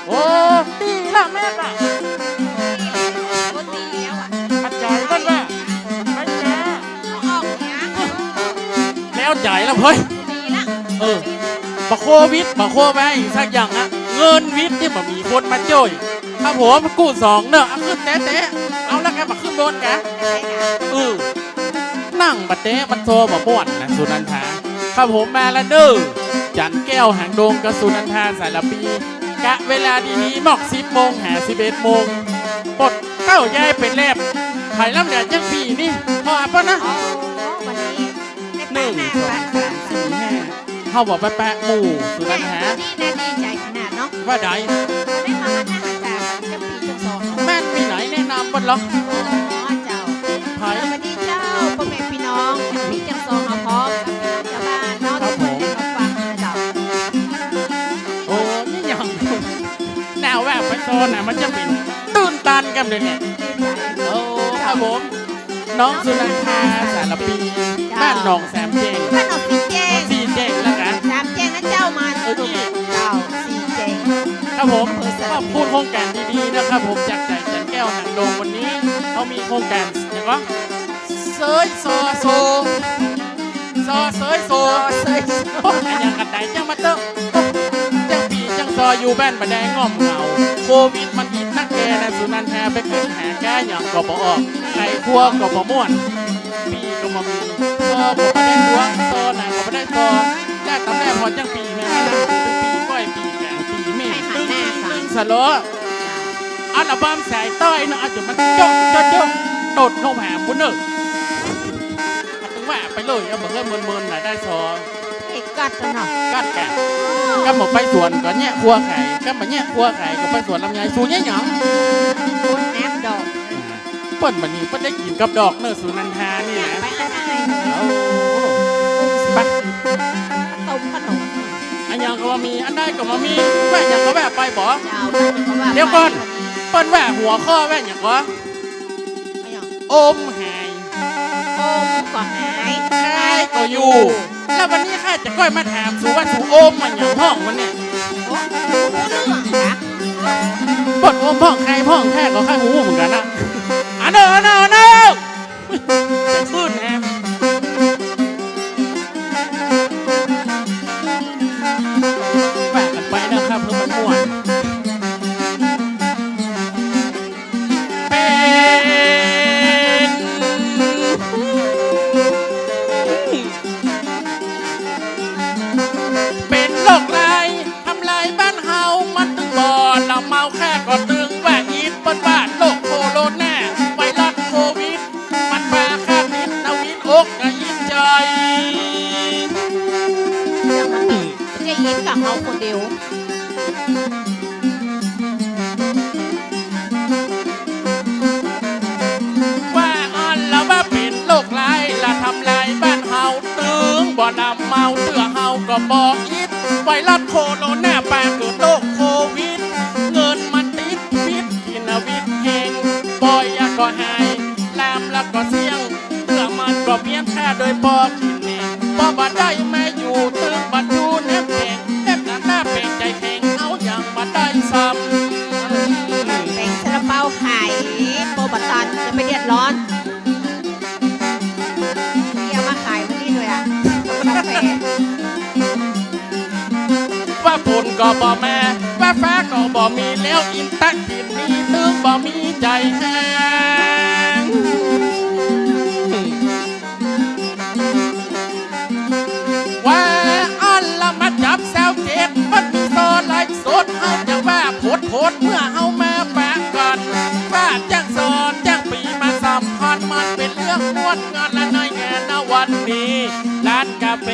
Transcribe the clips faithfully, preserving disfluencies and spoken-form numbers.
โอ้ ดีละแม่ละ โอ้ ดีแล้วอะ ขัดใจ๋เปิ้นว่า ไปจ้า เอาออกเนี่ย แล้วใจ๋ละเฮ้ย ดีละ เออ บ่โควิด บ่โควิดสักอย่างอะ เงินวิดนี่บ่มีคนมาจ้วย ครับผม กู้สองเนาะ เอาขึ้นแต๊ๆ เอาแล้วแกบ่ขึ้นบนแก เออ นั่งบ่แต๊ มันซอบ่ม่วนนะ สุนันทา ครับผม มาแล้วเน้อ จันแก้ว หางดง กับสุนันทา สารปี กะเวลาดีๆ มอกสิบโมงหาสิบเอ็ดโมง ปดเก้ายายไปแลบ ไผลำเหลือจักปี๋นี่ พออ่ะเปิ้นนะ อ๋อ วันนี้ หนึ่ง สอง สาม สี่ ห้า เฮาบ่ไปแปะหมู่สุนันทา นี่นะ ดีใจ๋ขนาดเนาะ ว่าใด ได้มาหันหน้าหันต๋ากั๋นจักปี๋จักสอง แม่นปี๋ไหนแนะนำเปิ้นเหรอ อ๋อ เจ้า ไผ สวัสดีเจ้า ป้อแม่ปี้น้อง จักปี๋จักสอง เฮาพร้อมกับปี้น้องจาวบ้านเนาะ ครับผม ทุกคนได้มาฟังนะเจ้า โอ้ นี่หยัง แนวแบบไปโซนน่ะ มันจะเป๋นตื้นตันกั๋นเลยเนี่ย โอ้ ครับผม น้องสุนันทา สารปี เจ้า บ้านหนองสามแจ้ง บ้านหนองสี่แจ้ง สี่แจ้งแล้วกั๋น สามแจ้งนะเจ้า มา เออ นี่ เจ้า สี่แจ้ง ครับผม อำเภอสารพี ขอบคุณโครงก๋านดีๆ นะครับผม จากใจ๋จันแก้ว หางดง วันนี้เฮามีโครงก๋าน หยังวะ เสยซอโซ ซอเสยโซ ซอเสยโซ อะหยังกั๋นใด จังมาเต๊อะ จังปี้จังซออยู่บ้านบ่ได้ง่อมเหงา โควิดมันอิดนักแก่นะ สุนันทาไปขึ้นหาก้าหยังก็บ่ออก ไขครัวก็บ่ม่วน ปี้ก็บ่มี ซอก็บ่ได้ซอ ซอหนังก็บ่ได้ซอ แต่ต๋อนแรกพอจังปี้แม่นะ ปี้ก้อยปี้แกงปี้เม่น ตึงตึงสะเลาะ อัลบั้มสายใต้เนาะ อาจจะมันโจ๊ะโจ๊ะโจ๊ะ โดดเข้าหาพุ้นเน่อ อาจจะว่าไปเลย เอาบ่เฮิ่นเมินๆ น่ะ ได้ซอ เอกกัดกันเนาะ กัดกัน กำบ่ไปสวนก็แยะครัวไข กำบ่แยะครัวไขก็ไปสวนลำไย สูแยะหยัง คนแนมดอก เปิ้นบัดนี้เปิ้นได้กิ๋นกับดอกเน่อ สุนันทานี่นะ ไปอันไหน เอา ไป ต้มขนม อะหยังก็บ่มี อันใดก็บ่มี ว่าหยังก็ว่าไปบ่ เจ้า เดี๋ยวก่อน เปิ้นว่าหัวข้อว่าหยังก่อ อะหยัง โอมหาย โอมก็หาย หายก็อยู่ แล้ววันนี้ข้าจะก้อยมาถามสูว่าสูโอมมาหยังพ่องวันเนี่ย โอ้ บ่ฮู้เรื่องนะ เปิ้นโอมพ่องใครพ่องแท้ก็ข้าฮู้เหมือนกั๋นนะ อันเน่อ อันเน่อ อันเน่อ จะขึ้นแฮะ ว่ากั๋นไปนะครับ เพื่อมันม่วน เป๋น เป๋นโรคร้ายทำลายบ้านเฮา มันตึงบ่ละเมา ข้าก็ตึงว่าอิด เปิ้นว่าโรคโคโรนา ไวรัสโควิด มันปาข้าติด นาวิดอกนาวิดใจ๋ จะอิดกับเฮาคนเดียว ว่าอั้นละว่าเป๋นโรคร้ายละทำลายบ้านเฮา ตึงบ่ละเมาเตื้อเฮาก็บ่อิด ไวรัสโคโรนาปาเกิดโรคโควิด เงินมันติดพิษ กิ๋นนาวิดแฮง บ่อยาก็หาย ลามแล้วก็เสี้ยง เตื้อมันก็เวียน ข้าโดยปอกิ๋นแหน่ ปอบ่ได้มาอยู่ ตึงบ่อยู่แนบแผง แนบหน้าแปลกใจ๋แข็ง เอาหยังบ่ได้ซ้ำ แผงซาลาเปาขาย ปอบ่ตัน จะไปเดือดร้อน เตี้ยมาขายวันนี้ด้วยอะ กาแฟ ว่าฝนก็บ่มา ว่าฟ้าก็บ่มี แล้วอินตะขินมี ตึงบ่มีใจ๋แฮง ว่าอั้นละมาจับซาวเจ็ด มันมีซอไลฟ์สด เฮาจะว่าโผดๆ เมื่อเฮามาปะกั๋น ว่าจ้างซอจ้างปี้มาสัมพันธ์ มันเป๋นเรื่องม่วนงานละในงานนะวันนี้ ร้านกาแฟ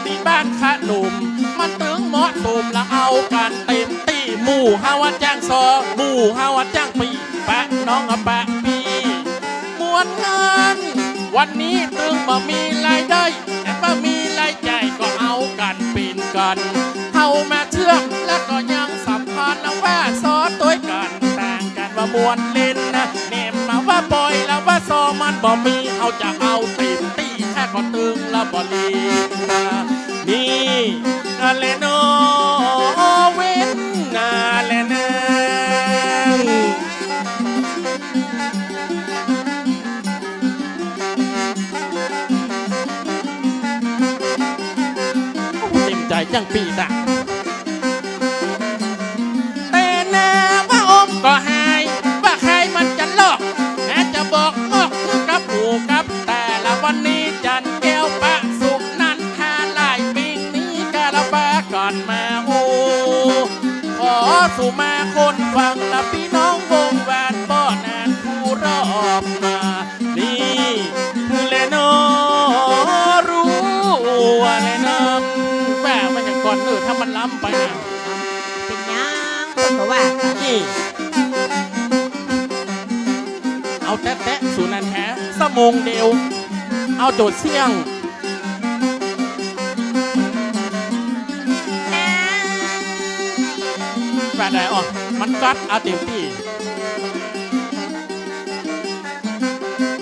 ตี้บ้านขะหนุ่ม มันตึงเหมาะสมละเอากั๋นเต๋มตี้ หมู่เฮาอะจ้างซอ หมู่เฮาอะจ้างปี้ ปะน้องอะปะปี้ ม่วนงาน วันนี้ตึงบ่มีรายได้ แต่บ่มีรายจ่าย ก็เอากั๋นเป๋นกั๋น เฮามาเชื่อม แล้วก็ยังสัมพันธ์นะ ว่าซอตวยกั๋น ต่างกั๋นว่าม่วนเล่นนะ แหนมมาว่าปอย แล้วว่าซอมันบ่มี เฮาจะเอาเต๋มตี้ ข้าก็ตึงละบ่ลีนะ นี่ นั่นแหละเนาะ เว้น นั่นแหละเนาะ ไปจั้งปี้น่ะ แต่แน่ว่าอมก็หาย ว่าใครมันจะลอก แหมจะบอกงอกคือกับหูกับต๋า ละวันนี้จันแก้วปะสุนันทา หลายปี๋นี้กาละบาก่อนมาอู้ ขอสุมาคนฟัง ละปี้น้องวงวานป้อหนานผู้รอบมา นี่แหละเนาะ รู้แหละเนาะ ว่ามันอย่างก่อนเนอะ ถ้ามันล้ำไปน่ะ เป๋นหยัง คนก็ว่า นี่ เอาแต๊ๆ สุนันทา ชั่วโมงเดียว เอาโจทย์เสี่ยง ว่าได้ อ้อ มันกั๊ด เอาเต๋มตี้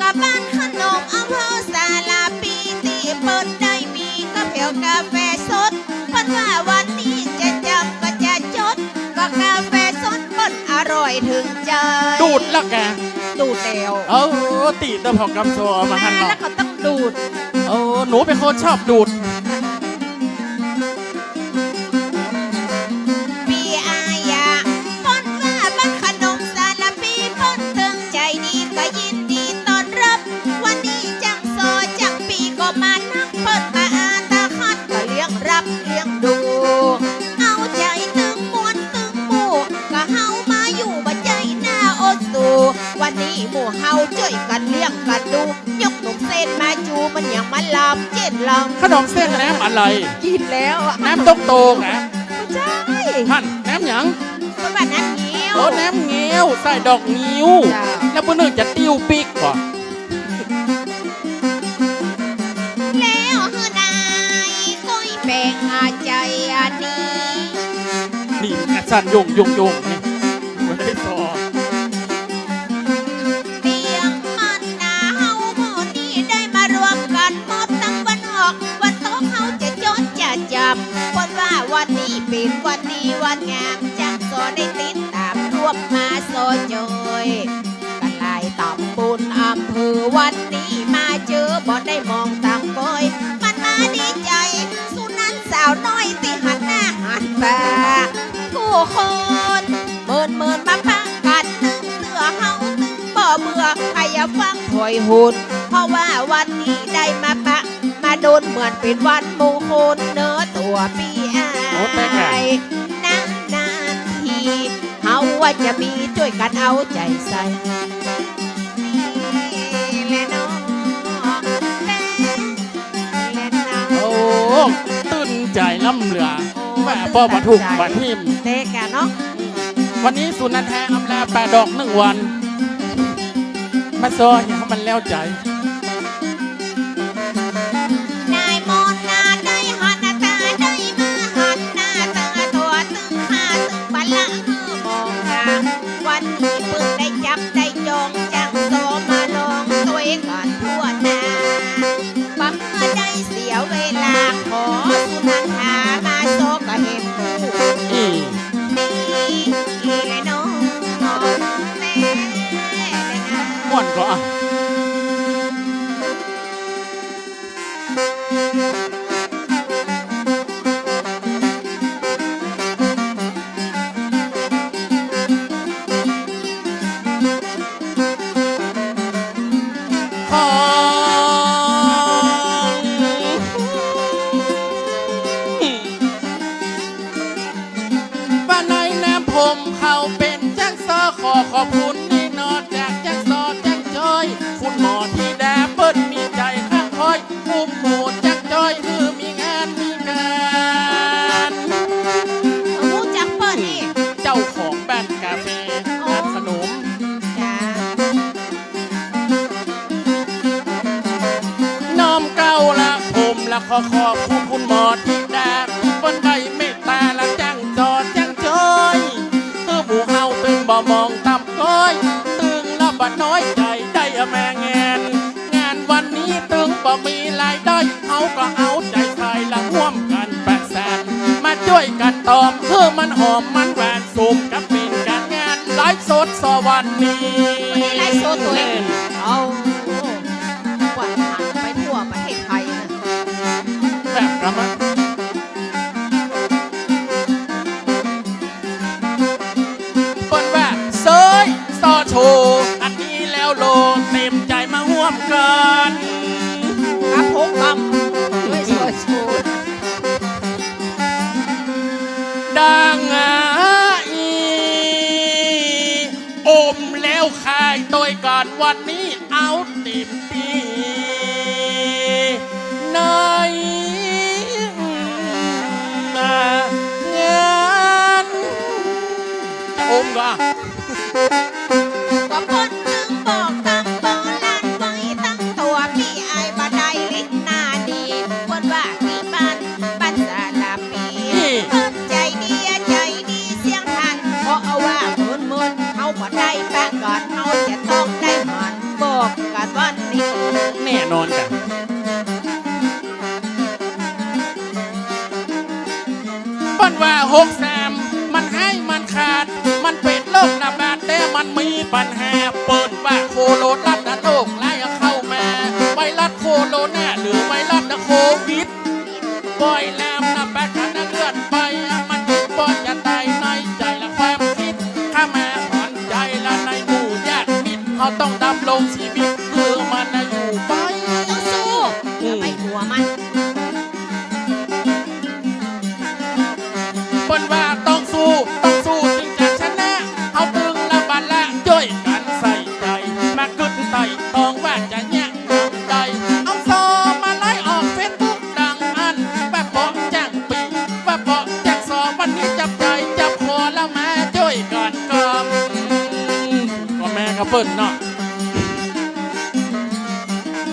กาบ้านขนมอำเภอสารพี ตี้เปิ้นได้มีกาแฟ กาแฟสด เปิ้นว่าวันนี้จะจำก็จะจด ก็กาแฟสดเปิ้นอร่อยถึงใจ๋ ดูดละแก ดูดแล้ว เออ ตี้เต้าเผากำซอมาหั้นเนาะ มาแล้วก็ต้องดูด เออ หนูเป๋นคนชอบดูด ปี้อายอะ เปิ้นว่าบ้านขนมสารพี เปิ้นตึงใจ๋ดี ก็ยินดีต้อนรับ วันนี้จั้งซอจั้งปี้ก็มานัก เปิ้นมาอาตาคัดก็เลี้ยงรับเลี้ยงดู เอาใจ๋ตึงม่วนตึงหมู่ ก็เฮามาอยู่บ่ใจ้หน้าอดสู วันนี้หมู่เฮาจ้วยกั๋นเลี้ยงกั๋นดู ยกหนมเส้นมาจู มันหยังมาลำเจ๊นลำ ขนมเส้นแหนมอะไร กิ๋นแล้วอะ แหนมตกโตกอะ บ่ใจ้ หั้น แหนมหยัง เปิ้นว่าแหนมเงี้ยว โอ้ แหนมเงี้ยว ใส่ดอกงิ้ว เจ้า แล้วเปิ้นนึกจะติ้วปิ๊กก่อ แล้วหื้อนายก้อยแป๋งอาใจ๋อันนี้ นี่มันกระสั่นโย่งโย่งโย่งนี่ มันได้ซอ เตียงมันนาเฮาหมู่นี้ได้มารวมกั๋นหมดตังวันออกวันตก เฮาจะจดจะจ๋ำ เปิ้นว่าวันนี้เป๋นวันดีวันงาม จั้งซอได้ติดต๋ามรวมมาซอจ้อย กั๋นหลายต๋ำบลอำเภอ วันนี้มาเจอบ่ได้มองต่างก้อย มันมาดีใจ๋ สุนันทาสาวน้อยตี้หันหน้าหันต๋า ผู้คนเมินเมินมาปะกั๋นนึ่งเตื้อ เฮานึ่งบ่เบื่อ ใผอย่าฟังถ้อยหุน เพราะว่าวันนี้ได้มาปะ มาดนเหมือนเป๋นวันมงคลเนอะตั๋วปี้อาย โอ้ แต๊กะ นานๆ ที เฮาว่าจะมีจ้วยกั๋นเอาใจ๋ใส่ แลเนาะ แลเนาะ โอ้ ตื่นใจ๋ล้ำเหลือ โอ้ แม่ ตื่นตันใจ๋ ป้อปะทุกปะทิ่ม แต๊กะเนาะ วันนี้สุนันทาอำลาป่าดอกนึ่งวัน มาซอหื้อมันแล้วใจ๋ นายมนต์นาได้หันต๋า ได้มาหันหน้าต๋า ตั๋วตึงข้าตึงปะละหื้อมองหา วันนี้เปิ้นได้จับได้จอง จั้งซอมาลองจ้วยกั๋นทั่วหน้า บ่หื้อได้เสียเวลา ขอสุนันทามาซอก็เห็นผู้ อืม นี่แลเนาะ ม่วนก็อะ ของ ว่าในนามผมเขาเป๋นจั๊งซอ ขอขอบคุณนี่เนาะ จากจั๊งซอจั๊งจ้อย คุณหมอธิดาเปิ้นมีใจ๋ข้างคอย อุ้มหมู่จั๊งจ้อย หื้อมีงานมีก๋าน ฮู้จักเปิ้นนี่ เจ้าของบ้านกาแฟ อ๋อ ร้านขนม จ้า น้อมเกล้าละผมละขอขอบคุณคุณหมอธิดา ตี้เปิ้นได้เมตต๋าละจั๊งซอจั๊งจ้อย หื้อหมู่เฮาตึงบ่มองต่ำก้อย ตึงละบ่น้อยใจ๋ได้มาแงน งานวันนี้ตึงบ่มีรายได้ เฮาก็เอาใจ๋ใส่ละฮ่วมกั๋นประสาน มาจ้วยกั๋นต๋อม หื้อมันหอมมันหวาน สมกับเป๋นก๋านงานไลฟ์สดซอวันนี้ วันนี้ไลฟ์สดตั๋วเอง เอา กวาดหันไปทั่วประเทศไทยนะ แบบนั้นอะ วันนี้เอาเต็มตี้ในงานจะอมก่อ ก็เปิ้นตึงบอกกำโบราณไว้ตั้งแต่ปี้อ้ายบ่ได้ลิกหน้านี้ เปิ้นว่าตี้บ้าน บ้านสาลาปี เปิ้นใจ๋ดี ใจ๋ดีเสี้ยงหั้น เพราะว่าเมินๆ เฮาบ่ได้ปะก่อน เฮาจะต้องได้หัน บอกกั๋นวันนี้ แน่นอนกั๋น เปิ้นว่าหกสาม มันหายมันขาด มันเป๋นโรคระบาด แต่มันมีปัญหา เปิ้นว่าโคโรนาระบาด โรคร้ายเข้ามา ไวรัสโคโรนาหรือไวรัสโควิด บ่อยลามนะ ไปกั๋นเลือดไป มันบ่จะต๋ายในใจ๋และความกึ๊ด เข้ามาหอนใจ๋และในหมู่ญาติมิตร เฮาต้องดำรงชีวิต คือมันอยู่ไป ต้องสู้ อืม อย่าไปกลัวมัน เปิ้นว่าต้องสู้ ต้องสู้จึงจะชนะ เฮาตึงละบ่ละจ้วยกั๋นใส่ใจ๋ มากึ๊ดไต่ตองว่าจะเยียะอย่างใด เอาซอมาไลฟ์ออกเฟซบุ๊กดังอั้น ว่าเปาะจ้างปี้ ว่าเปาะจ้างซอ วันนี้จับใจ๋จับคอแล้วมาจ้วยกั๋นกำ ก็แม่กับเปิ้นเนาะ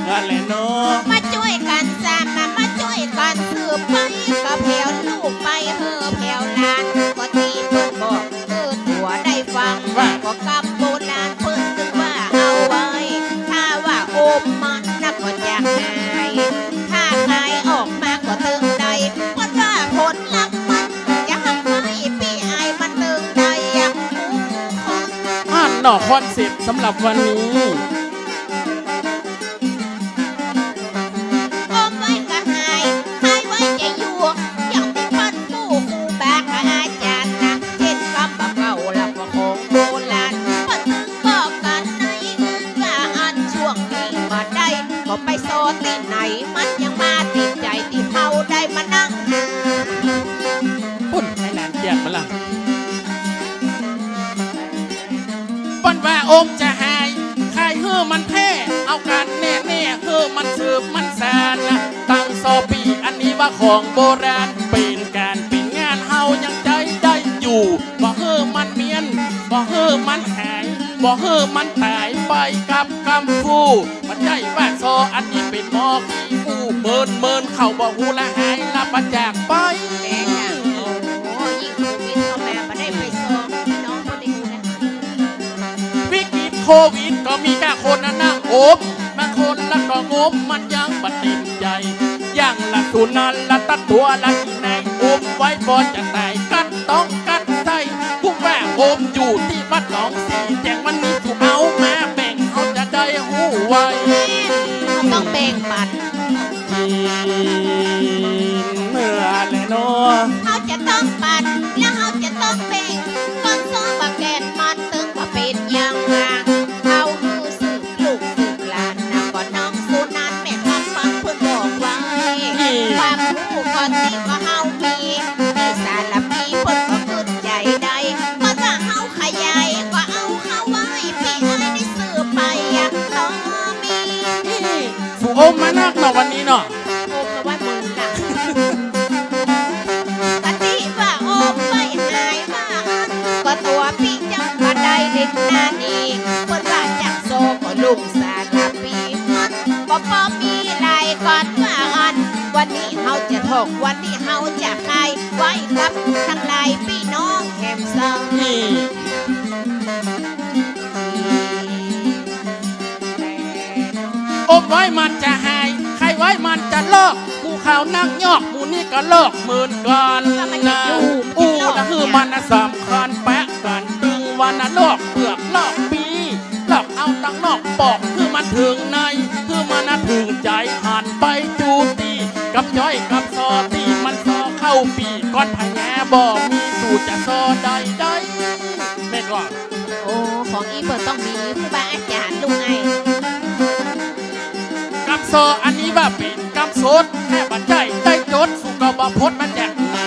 นั่นแหละเนาะ มาจ้วยกั๋นสร้าง มา มาจ้วยกั๋นสืบไป ก็แผวลูกไปเฮอแผวหลาน ก็ตี้เปิ้นบอกหื้อตั๋วได้ฟัง ว่า ก็กำโบราณเปิ้นตึงว่าเอาไว้ ถ้าว่าอมมันนะก็จะหาย ถ้าขายออกมาก็ตึงได้ เปิ้นว่าผลลัพธ์มันจะทำให้ปี้อ้ายมันตึงได้อย่างทุกคน อั้นเนาะ คอนเซปต์สำหรับวันนี้ อมไว้ก็หาย ขายไว้จะอยู่ อย่างตี้เปิ้นฮู้ครูบากับอาจ๋ารย์นะ เจ้นกำบ่าเก่าแล้วก็ของโบราณ เปิ้นตึงบอกกั๋นในว่าอันช่วงนี้บ่ได้ ก็ไปซอตี้ไหน มันยังมาติดใจ๋ตี้เฮาได้มานั่งหา ปุ้น ให้หลานเปียกมาละ เปิ้นว่าอมจะหาย ขายหื้อมันแพร่ เอากั๋นแน่ๆ หื้อมันสืบมันสานนะ ตั้งซอปี้อันนี้ว่าของโบราณ เป๋นก๋านเป๋นงานเฮายังใจ๊ได้อยู่ บ่หื้อมันเมี้ยน บ่หื้อมันหาย บ่หื้อมันต๋ายไปกับกำฟู บ่ใจ้ว่าซออันนี้เป๋นหมอขี้อู้ เมินๆ เขาบ่ฮู้ละหายละบ่จากไป แม่นจ้ะ โอ้โห ยิ่งโควิดเข้ามาบ่ได้ไปซอ พี่น้องบ่ได้ฮู้นะ วิกฤตโควิดก็มีก้าคนน่ะนั่งอม บางคนละก็งม มันยังบ่เต็มใจ๋ อย่างละสุนันละตั๊กตั๋วละอีไหน อมไว้บ่จะต๋าย กั๊ดต้องกั๊ดใส่ ผู้ว่าอมอยู่ตี้วัดหนองสีแจ้ง วันนี้ถูกเอามาแบ่ง เฮาจะได้ฮู้ไว้ เฮาต้องแบ่งปัน กิ๋นเมื่อแลเนาะ เฮาจะต้องปัน แล้วเฮาจะต้องแบ่ง ก่อนซอบ่แก่นมันตึงบ่เป๋นหยัง เฮาหื้อสืบลูกสืบหลานนะ ก็น้องสุนันแม่คำฟังเปิ้นบอกไว้ ความฮู้ก็ตี้ก็เฮามี ตี้สาลาปีเปิ้นก็กึ๊ดใจ๋ได้ ก็ถ้าเฮาขยายก็เอาเข้าไว้ ปี้อ้ายได้สืบไปอย่างต่อมี สู่อมมานักเนาะวันนี้เนาะ อมมาวันหนึ่งน่ะ กะตี้ว่าอมไปหายว่าอั้น ก็ตั๋วปี้จั้งบ่ได้เล่นหน้านี้ เปิ้นว่าจักซอก็ลุงสาลาปี มันก็บ่มีหลายก่อนว่าอั้น วันนี้เฮาจะถก วันนี้เฮาจะขาย ไว้กับตังหลายปี้น้องแถมซอง นี่ อมไว้มันจะหาย ขายไว้มันจะลอก หมู่เขานักยอก หมู่นี้ก็ลอกเหมือนกั๋น ว่ามันจะอยู่ อู้ กินลอก ละหื้อมันน่ะสำคัญแปะกั๋น ตึงว่าน่ะลอกเปือกลอกปี้ ลอกเอาตังนอกปอก หื้อมันเถิงใน หื้อมันน่ะเถิงใจ๋ หันไปจู้ตี้ กำจ้อยกำซอตี้ มันซอเข้าปี้ ก่อนผญาบ่มี สู่จะซอได้ได้ แม่ก็ โอ้ ของอี้เปิ้นต้องมีครูบาอาจ๋ารย์ลูกไอ้ กำซออันนี้ว่าเป๋นกำสด ถ้าบ่ใจ้ได้จด สู่ก็บ่พ้นมาจากไหน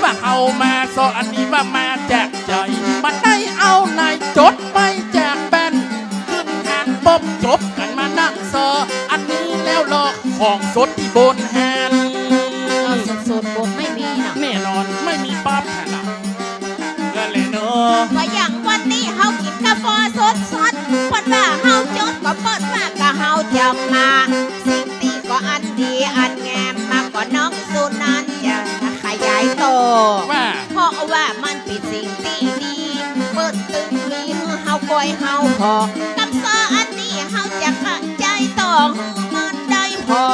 ว่าเฮามาซออันนี้ว่ามาจากใจ๋ บ่ได้เอาไหนจดไปจากแป้น ขึ้นทางป๊บจ สดๆ ตี้บนหั้น เอาสดๆ บ่ ไม่มีนะ แน่นอน ไม่มีปั๊บหั้นน่ะ นั่นแหละเนาะ ก็อย่างวันนี้เฮากิ๋นกาแฟสดๆ เปิ้นว่าเฮาจน ก็เปิ้นว่าก็เฮาจะมา สิ่งตี้ก็อันดีอันงามมา ก็น้องสุนันท์จะขยายต่อ ว่า เพราะว่ามันเป๋นสิ่งตี้ดี เปิ้นตึงมีหื้อเฮาก้อยเฮาผ่อ กำซออันนี้เฮาจะขยายต่อหื้อมันได้ผ่อ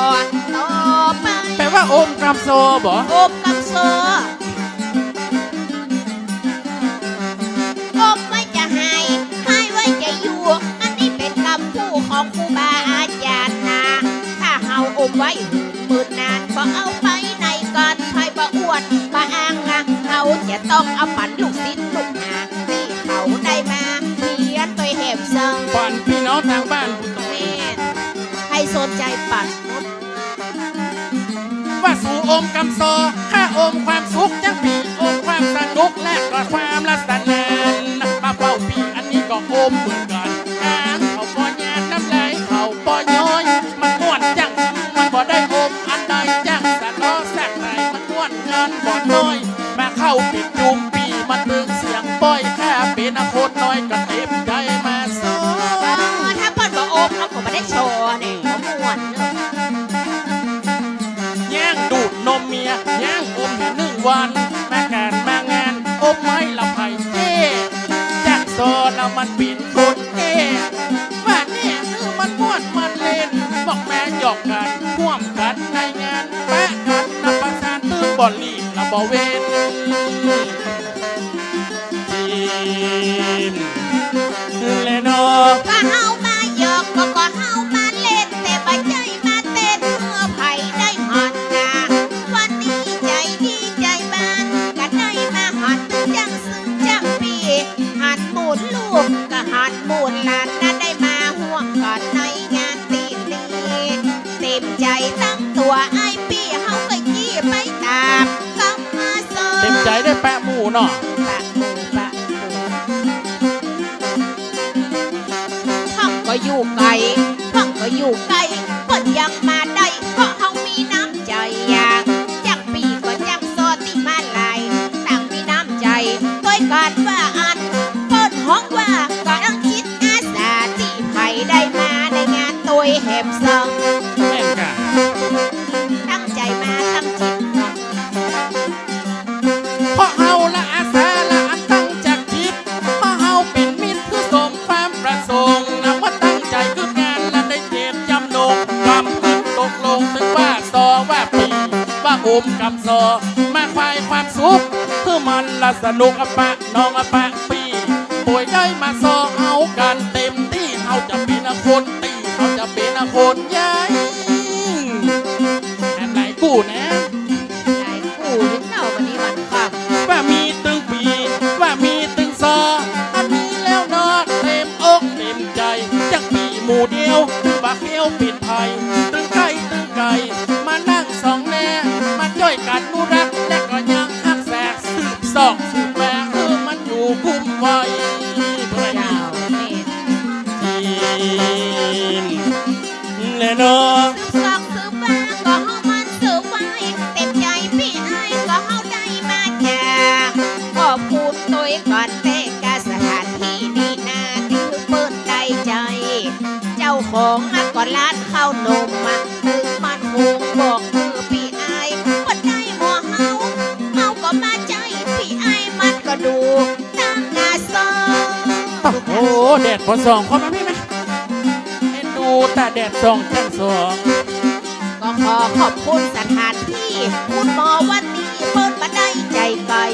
ต่อไป แปลว่าอมกำซอบ่ อมกำซอ อมไว้จะหาย หายไว้จะอยู่ อันนี้เป๋นกำพูดของครูบาอาจ๋ารย์นะ ถ้าเฮาอมไว้หื้อเปิ้นนาน บ่เอาไปไหนกั๋น ใผบ่อวดบ่อ้างนะ เฮาจะต้องเอาปันลูกศิษย์ลูกหา ตี้เขาได้มาเฮียนตวยแหมเซิง ปันปี้น้องตางบ้าน แม่น ใผสนใจ๋ปัน ว่าสูอมกำซอ ข้าอมความสุขจั้งปี้ อมความสนุกและก็ความละสนาน มาเฝ้าปี้อันนี้ก็อมเหมือนกั๋น ก๋านเขาบ่หยาด น้ำลายเขาบ่ย้อย มันม่วนจั้ง มันบ่ได้อมอันใดจั้ง สะเลาะสักหน่อย มันม่วนเงินบ่น้อย มาเข้าปิดจุมปี้ มันตึงเสียงป้อย ข้าเป๋นคนน้อยก็เต็มใจ๋มาซอ เออ ถ้าเปิ้นบ่อม เฮาก็บ่ได้ซอเนี่ย บ่ม่วนเนาะ แย่งดูดนมเมีย แย่งอมแหนึ่งวัน มาก๋านมางาน อมไม้ละไผเจ้ จักซอละมันเป๋นคนเอ้ ว่าแน่หื้อมันม่วนมันเล่น บอกมาหยอกกั๋น ฮ่วมกั๋นในงาน ปะกั๋นนับประสาน ตึงบ่หลีกละบ่เว้น จีน แลเนาะ ก็เฮามาหยอก ก็ ก็เฮามาเล่น แต่บ่ใจ้มาเต้นหื้อใผได้หันนา วันนี้ใจ๋ดีใจ๋บาน ก็ได้มาหันตึงจั้งซึ่งจั้งปี้ หันหมู่ลูก ก็หันหมู่หลานนะ ได้มาฮ่วมกั๋นในงานตี้นี้ เต็มใจ๋ตังตั๋วอ้ายปี้ เฮาก็ยี่ไปต๋ามกำมาเซิง เต็มใจ๋ได้แปะหมู่เนาะ แปะหมู่ แปะหมู่ เปิ้นก็อยู่ไก๋ เปิ้นก็อยู่ใก้ เปิ้นยังมาได้ เพราะเฮามีน้ำใจ๋อะ จั้งปี้ก็จั้งซอตี้มาหลาย ต่างมีน้ำใจ๋ ตวยกั๋นว่าอั้น เปิ้นฮ้องว่าก็ต้องจิตอาสาตี้ใผได้มาในงานตวยแหมเซิง แม่นก่ะ ตั้งใจ๋มาตั้งจิต เพราะเฮาละอาสาละอันตั้งจากจิต เพราะเฮาเป๋นมิตรคือสมความประสงค์ นำว่าตั้งใจ๋กึ๊ดงานละได้เจ็บจำนง กำกึ๊ดตกลง ตึงว่าซอว่าปี้ ว่าอมกำซอ มาควายความสุข คือมันละสนุกอะปะน้องอะปะปี้ ป่วยได้มาซอเอากั๋นเต็มตี้ เฮาจะเป๋นคนตี้ เฮาจะเป๋นคนใหญ่ แถมหลายกู้นะ หลายกู้นิดเดียว วันนี้วันค่ำ ว่ามีตึงปี้ ว่ามีตึงซอ อันนี้แล้วเนาะ เต็มอกเต็มใจ๋ จั้งปี้หมู่เดียว ตึงบ่าเคี้ยวเป๋นไผ ตึงใก้ตึงไก๋ มานั่งส่องแล มาจ้อยกั๋นอนุรักษ์ และก็ยังฮักษาสืบซอกสืบมา หื้อมันอยู่กุ้มไว้ เจ้า แม่น จีน แลเนาะ สืบซอกสืบมาก็เฮามันสืบไว้ เต็มใจ๋ปี้อ้ายก็เฮาได้มาจาก ขอบคุณตวยก่อนแต๊กาสถานตี้นี้นา ตี้หื้อเปิ้นได้ใจ๋ เจ้าของอะก็ร้านข้าวหนมอะ ตึงมันคงบอกหื้อปี้อ้าย เปิ้นได้หม้อเฮา เฮาก็มาใจ๊ปี้อ้าย มันก็ดู ตั้งหน้าซอ โอ้โห แดดบ่ส่อง ขอมาพี่ไหม เอ็นดูตาแดดส่องจั้งสอง ก็ขอขอบคุณสถานตี้ คุณหมอวันนี้เปิ้นบ่ได้ใจ๋ไก๋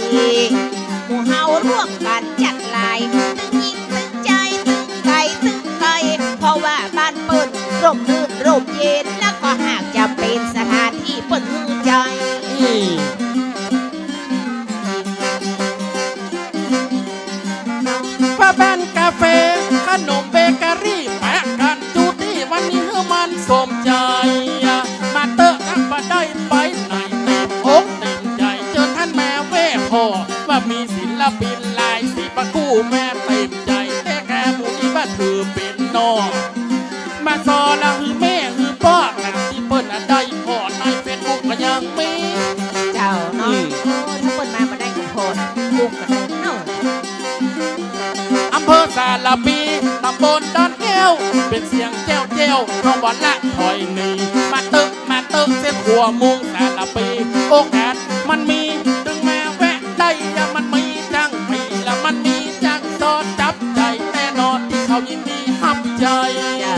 หมู่เฮาร่วมกั๋นจัดหลาย ตึงยิ่งตึงใจ๋ ตึงไก๋ ตึงไก๋ เพราะว่าบ้านเปิ้นร่มรื่นร่มเย็น แล้วก็หากจ๋ำเป๋นสถานตี้เปิ้นหื้อใจ๋ อืม ว่าบ้านกาแฟ ขนมเบเกอรี่ ปะกั๋นจู้ตี้วันนี้หื้อมันสมใจ๋ มาเต๊อะ ถ้าบ่ได้ไปไหน เต็มอกเต็ม ตุ๊กกะเนาะ อำเภอสารภี ตำบลดอนแก้ว เป๋นเสียงแจ้วๆ เฮาบ่ละถอยหนี มาเต๊อะ มาเต๊อะ เส้นหัวมุมสารภี โอกาสมันมี ตึงมาแวะได้ มันมีจั้งปี้ และมันมีจั้งต๋อน จับใจ๋แต๊นอ ตี้เขายินดีฮับใจ๊ เจ้า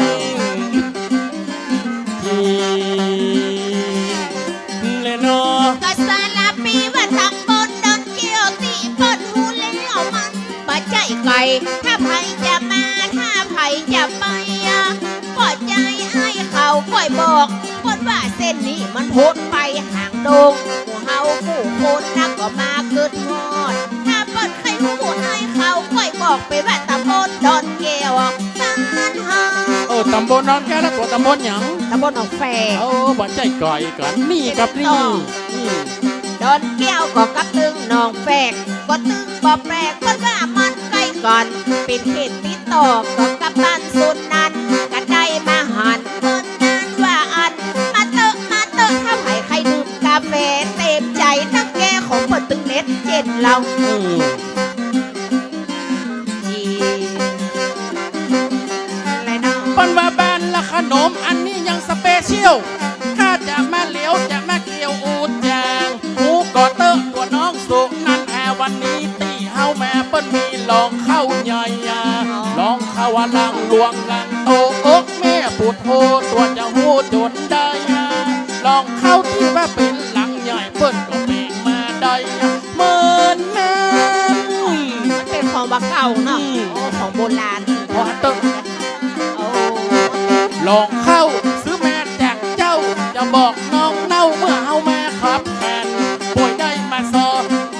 แลเนาะ ก็สารภีว่าตำบลดอนแก้วตี้เปิ้นฮู้แล้วมันบ่ใจ้ไก๋ ถ้าใผจะมา ถ้าใผจะไปอะ ก็ใจ้อ้ายเขาก้อยบอก เปิ้นว่าเส้นนี้มันโผดไปหางดง หมู่เฮากู้คนนะก็มากึ๊ดฮอด ถ้าเปิ้นใค่ฮู้อ้ายเขาก้อยบอกไปว่าตำบลดอนแก้ว บ้านเฮา เออ ตำบลดอนแก้ว แล้วตั๋วตำบลหยัง ตำบลหนองแฝก เออ บ่ใจ้ไก๋กั๋น นี่กับนี่ อืม ดอนแก้วก็กับตึงหนองแฝก ก็ตึงบ่แปลก เปิ้นว่ามันใก้กั๋น เป๋นเขตติดต่อก็กับบ้านสุนนันท์ ก็ได้มาหันเปิ้นนั้นว่าอั้น มาเต๊อะ มาเต๊อะ ถ้าใผใค่ดื่มกาแฟ เต๋มใจ๋ตั้งแก้วของเปิ้นตึงเน็ตเจ็นลาว อืม แลเนาะ เปิ้นว่าบ้านละขนม อันนี้ยังสเปเชียล ข้าจะมาเหลียว จะมาเกี่ยวอู้จ๋าง ฮู้ก่อเต๊อะ ตั๋วน้องสุนันทา วันนี้ตี้เฮามาเปิ้นมีหลองข้าวใหญ่อะ หลองข้าวหลังหลวงหลังโต อกแม่ปุดโธ ตั๋วจะฮู้จ๋นได้อะ หลองข้าวตี้ว่าเป๋นหลังใหญ่ เปิ้นก็แป๋งมาได้อะ เหมือนแม่น มันเป๋นของบ่าเก่าเนาะ อืม โอ้ ของโบราณ ขอเต๊อะ โอ้ หลองข้าวซื้อมาจากเจ้า จะบอกน้องเน่าเมื่อเฮามาขับขัน บ่ได้มาซอ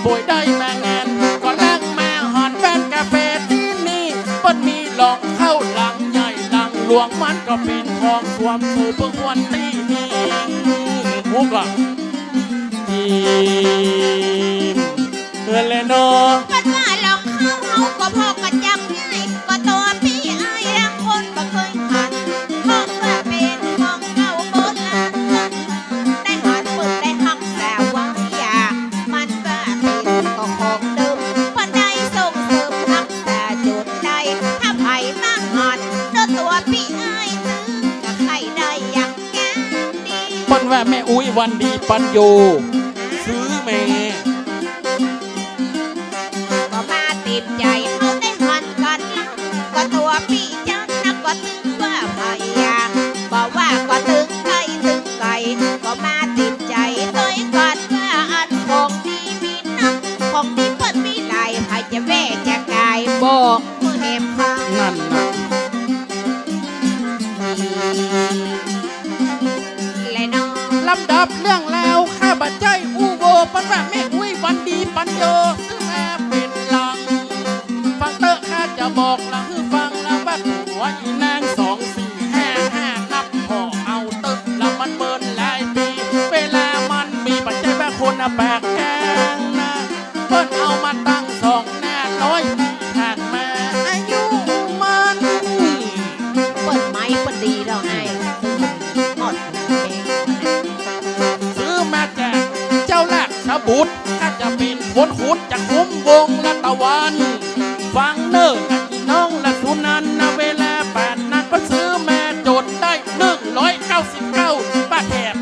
บ่ได้มางาน ก็ลักมาหันร้านกาแฟตี้นี่ เปิ้นมีหลองข้าวหลังใหญ่หลังหลวง มันก็เป๋นของสวมสู่เปิ้นควรตี้นี่ ฮู้ก่อ อี เออ แลเนาะ เปิ้นว่าหลองข้าวเฮาก็พอจะจ๋ำง่าย ก็ตั๋วปี้อ้ายลางคนบ่เกยหัน เพราะว่าเป๋นของเก่าโบราณ ได้หันเปิ้นได้ฮักษาไว้อะ มันว่าเป๋นก็ของเดิม เปิ้นได้ส่งเสริมฮักษาจ๋นได้ ถ้าใผมาหัน เนาะตั๋วปี้อ้ายตึงก็ใค่ได้อย่าง เปิ้นว่าแม่อุ๊ยวันดีปัญโย ซื้อแม่ ก็มาเต๋มใจ๋เฮาได้หันกั๋น ก็ตั๋วปี้จั๊นนะ ก็ตึงว่าใผอะ บ่ว่าก็ตึงใก้ตึงไก๋ ก็มาเต๋มใจ๋ตวยกั๋นว่าอันของดีมีนัก ของดีเปิ้นมีหลาย ใผจะแว่จะก๋ายบอก เมื่อแหมค่ะ นั่นน่ะ แลเนาะ ลำดับเรื่องราวข้าบ่ใจ้อู้โว เปิ้นว่าแม่อุ๊ยวันดีปัญโย ซึ่งแลเป๋นหลัง ฟังเต๊อะ ข้าจะบอกละหื้อฟังนะ ว่าตั๋วอีนางสองสี่ห้าห้า นับผ่อเอาเต๊อะ ละมันเมินหลายปี๋ เวลามันมี บ่ใจ้ว่าคนน่ะปากกลางนะ เปิ้นเอามาตั้งสองหน้าร้อยปี๋ผ่านมา อายุมัน เปิ้นไม้เปิ้นดีแล้วไอ้ ฮอด ซื้อมาจากเจ้าราชบุตร ข้าจะเป๋นคนขุดจะคุ้มวงศ์รัตวรรณ ฟังเน่อ น้องละสุนันทา เวลาป่านนั้นก็ซื้อมาจ๋นได้ หนึ่งร้อยเก้าสิบเก้าบาทแถบ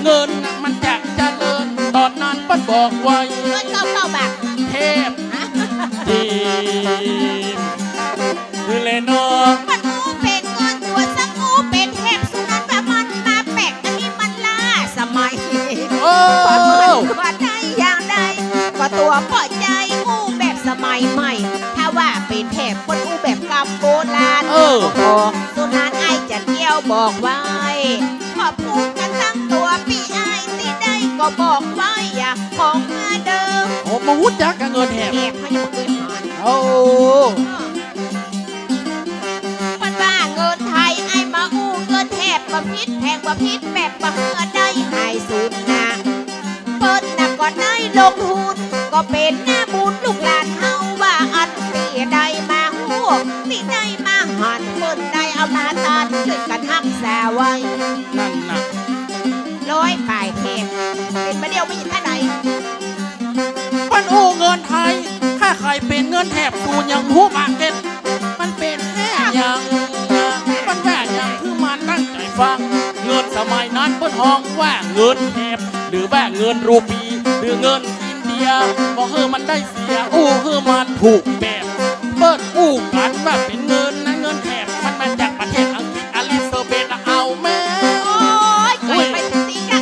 เงินน่ะมันจะเจริญ ต๋อนนั้นเปิ้นบอกไว้ เงินเก้าเก้าบาท แถบ ฮะ จีน คือแลเนาะ มันอู้เป๋นเงินตั๋วสักอู้เป๋นแถบ สุนันทา มันมาแปลก อันนี้มันล้าสมัย โอ้ เปิ้นว่าได้อย่างใด ก็ตั๋วบ่ใจ้อู้แบบสมัยใหม่ ถ้าว่าเป๋นแถบเปิ้นอู้แบบกำโบราณ เออ ก็สุนันทา อ้ายจะเกี้ยวบอกไว้ ขอบคุณกั๋นตังตั๋วปี้อ้ายตี้ได้ก็บอกไว้อะ ของมาเดิม โอ้ บ่ฮู้จักกะเงินแถบ แถบเฮายังบ่เกยหัน โอ้ เปิ้นว่าเงินไทย อ้ายมาอู้เงินแถบ บ่ผิดแผงบ่ผิดแบบ บ่หื้อได้หายสูญนะ เปิ้นน่ะก็ได้ลงทุน ก็เป๋นหน้าบุญลูกหลานเฮาว่าอันตี้ได้มาฮู้ ตี้ได้มาหัน เปิ้นได้เอามาตัน จ้วยกั๋นฮักษาไว้ นั่นน่ะ ร้อยป๋ายแถบ เป๋นบ่าเดี่ยวมีเต้าใด เปิ้นอู้เงินไทย งินแถบ สูยังฮู้บ่าเกตมันเป๋นแค่หยัง เปิ้นว่าหยัง หื้อมันตั้งใจ๋ฟัง เงินสมัยนั้นเปิ้นฮ้องว่าเงินแถบ หรือว่าเงินรูปี หรือเงินอินเดีย บ่หื้อมันได้เสีย อู้หื้อมันถูกแบบ เปิ้นอู้กั๋นว่าเป๋นเงินนะ เงินแถบ มันมาจากประเทศอังกฤษ อลิซาเบธ เอาแม่ โอ๊ย เกินไปติกะ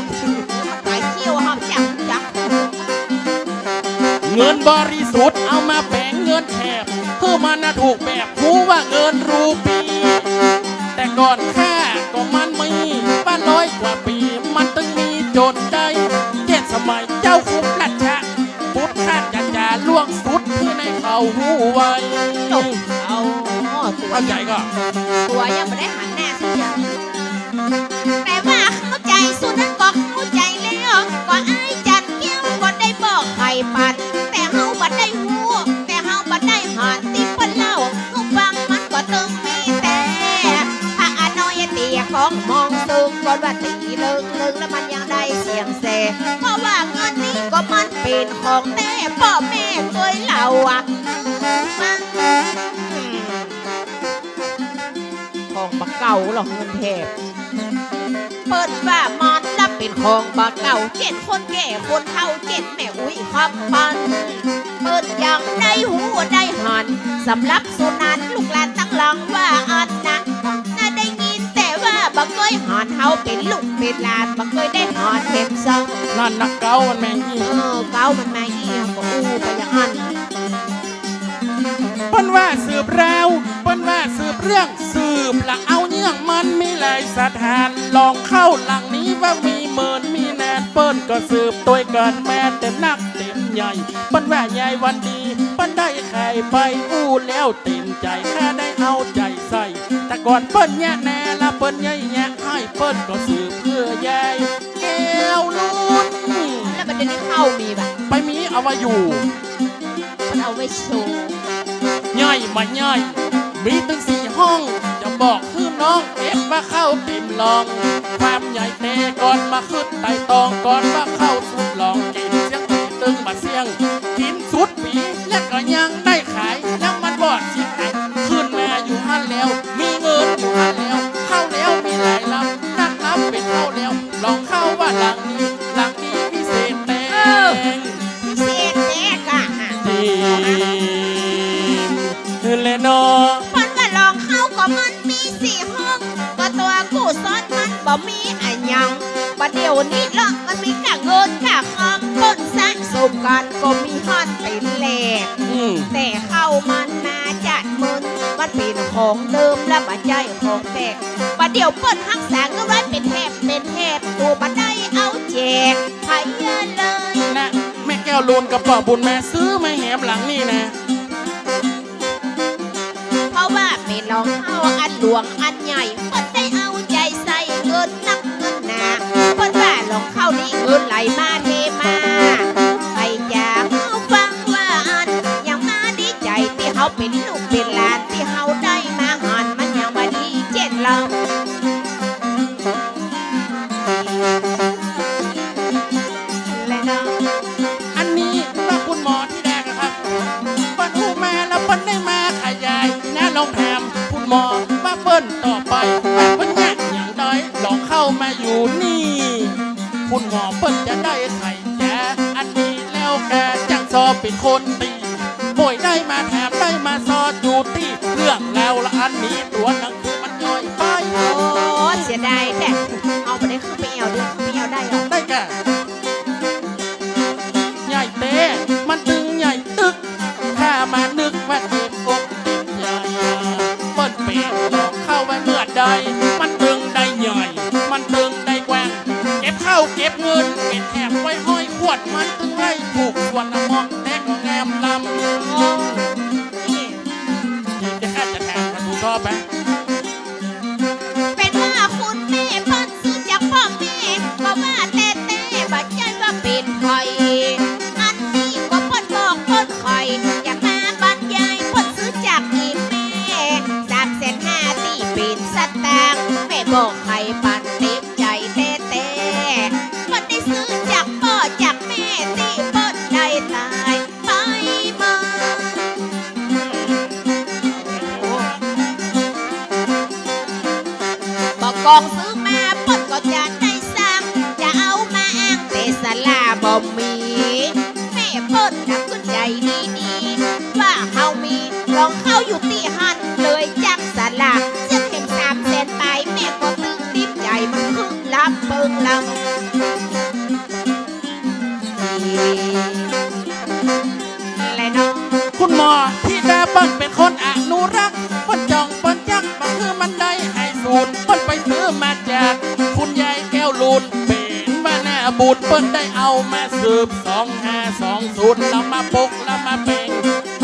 ต๋ายเขี้ยวเฮาจังจัง เงินบริสุทธิ์เอามาแป๋งเงินแถบ หื้อมันน่ะถูกแบบ ฮู้ว่าเงินรูปี แต่ก่อนค่าของมันมีบ่าร้อยกว่าปี๋ มันตึงมีจ๋นได้ เจ็ดสมัยเจ้าคุมราชบุตร ข้าจะจ๋าล่วงสุด หื้อในเขาฮู้ไว้ จบ เอา ตั๋ว เข้าใจ๋ก่อ ตั๋วยังบ่ได้หันหน้าสักอย่าง แต่ว่าเข้าใจ๋ สุดนั้นก็เข้าใจ๋แล้ว ก็อ้ายจันแก้วก็ได้บอกไขปัน แต่เฮาบ่ได้ฮู้ แต่เฮาบ่ได้หัน ตี้เปิ้นเล่าหื้อฟัง มันก็ตึงมีแต่ พระอน้อยเตี้ยก้องมองสูง ก่อนว่าตี้เลิงเลิง แล้วมันยังได้เสียงแส เพราะว่าเงินนี้ก็มันเป๋นของแต๊ ป้อแม่เกยเล่าอะ ฟัง ของบ่าเก่าหรอกเงินแถบ เปิ้นว่ามันละเป๋นของบ่าเก่า เจ็ดคนแก่คนเฒ่า เจ็ดแม่อุ๊ยคำปัน เปิ้นยังได้ฮู้ได้หัน สำหรับสุนันลูกหลานตังหลังว่าอั้นนะ น่าได้ยินแต่ว่าบ่เกยหัน เฮาเป๋นลูกเป๋นหลาน บ่เกยได้หันแถมซ้ำ นั่นนะเก๊ามันแม่อี้ เออ เก๊ามันแม่อี้ ก็อู้ไปอย่างอั้น เปิ้นว่าสืบราว เปิ้นว่าสืบเรื่อง สืบละเอาเยื่อง มันมีหลายสถาน ลองเข้าหลังนี้ว่ามีเมินมีแนน เปิ้นก็สืบตวยกั๋นมาแต่นักเต็มใหญ่ เปิ้นว่ายายวันดี เปิ้นได้ไข่ไปอู้แล้วเต็มใจ๋ ข้าได้เอาใจ๋ใส่ แต่ก่อนเปิ้นเยียะแน ละเปิ้นเยียะแยะให้ เปิ้นก็สืบเพื่อยายแก้วลุน แล้วบัดเดี๋ยวนี้เข้ามีบ่ะ ไปมีเอาไว้อยู่ มันเอาไว้โชว์ ใหญ่บ่ใหญ่ มีตึงสี่ห้อง จะบอกหื้อน้องเอฟว่าเข้าเต๋มลอง ความใหญ่แต่ก่อนบ่ขึ้นไต่ตอง ก่อนว่าเข้าสุดลอง กิ๋นเสี้ยงปี๋ตึงบ่เสี้ยง กิ๋นสุดปี๋ แล้วก็ยังได้ขาย แล้วมันบ่เสียหาย ขึ้นมาอยู่หั้นแล้ว มีเงินอยู่หั้นแล้ว เข้าแล้วมีหลายลำ นักลำเป๋นเข้าแล้ว ลองเข้าว่าหลังนี้ หลังนี้พิเศษแต๊ เออ พิเศษแต๊ก่ะ จริงแลเนาะ เปิ้นว่าลองเข้าก็มันมีสี่ห้อง ก็ตั๋วกู้ซ้อนมันบ่มีอะหยัง บ่าเดี่ยวนี้ละมันมีก้าเงินก้าคำ เปิ้นสะสมกั๋นก็มีหั้นเป๋นแหล่ อืม แต่เข้ามันมาจัดเมิน มันเป๋นของเดิมและบ่ใจ้ของแปลก บ่าเดี่ยวเปิ้นฮักษาเงินไว้เป๋นแถบเป๋นแถบ ตั๋วบ่ได้เอาแจกใผเลย นะ แม่แก้วลุนกับป้อบุญมาซื้อมาแหมหลังนี้นะ เพราะว่าเป๋นลองเข้าอันหลวงอันใหญ่ เปิ้นได้เอาใจ๋ใส่เงินนักเงินหนา เปิ้นว่าลองเข้านี้เงินไหลมาเทมา ใผจ๋าหื้อฟังว่าอั้น ยังมาดีใจ๋ตี้เฮาเป๋นลูกเป๋นหลาน ตี้เฮาได้มาหัน มันยังบ่ดีเจ้นลำ อันนี้ว่าคุณหมอตี้แรกอะครับ เปิ้นอู้มาแล้วเปิ้นได้มาขยายนะ ลองถามคุณหมอว่าเปิ้นต่อไปว่าเปิ้นเยียะหยังได้ ลองเข้ามาอยู่นี่ คุณหมอเปิ้นจะได้ไขจ๋า อันนี้แล้วกาจั้งซอเป๋นคนตี้ บ่อยได้มาถามได้มาซออยู่ตี้ เรื่องราวละอันนี้ตั๋วหนังสือมันย่อยไป โอ้ เสียดายแต๊ เอาไปได้คือไปแอ่วดู คือไปแอ่วได้เหรอ ได้ก่ะ ใหญ่แต๊ มันตึงใหญ่ตึก ข้ามานึกว่าเต๋มอกเต๋มใจ๋ เปิ้นเป๋นลองเข้าไว้เมื่อใด มันตึงได้ใหญ่ มันตึงได้กว้าง เก็บข้าวเก็บเงิน เป๋นแถบไว้ห้อยขวด มันตึงได้ถูกส่วนละเหมาะ แต่ก็งามลำ นี่ ตี้ข้าจะถามมาดูต่อไป เป๋นว่าคุณแม่เปิ้นซื้อจากป้อแม่ ก็ว่าแต๊ๆ บ่ใจ้ว่าเป๋นใผ อันนี้ก็เปิ้นบอกเปิ้นไข อย่ามาบรรยาย เปิ้นซื้อจากอี่แม่ สามแสนห้าตี้เป๋นสตางค์ แม่บอกไขปันเต๋มใจ๋แต๊ๆ เปิ้นได้ซื้อจากป้อจากแม่ตี้เปิ้นได้ต๋าย เปิ้นน่ะกึ๊ดใจ๋ดีๆ ว่าเฮามีหลองเข้าอยู่ตี้หั้น เลยจั๊กสละ เสียเข็มสามแสนป๋าย แม่ก็ตึงติ๊มใจ๋มันคึกล้ำเปิงล้ำ แลเนาะ คุณหมอธิดาเปิ้นเป๋นคนอนุรักษ์ เปิ้นจ่องเปิ้นจั๊ก บ่หื้อมันได้ไอ้สูตร เปิ้นไปซื้อมาจากคุณยายแก้วลูน เป๋นว่าหน้าบุญ เปิ้นได้เอามาสืบ สองห้าสองศูนย์ แล้วมาปกแล้วมาแป๋ง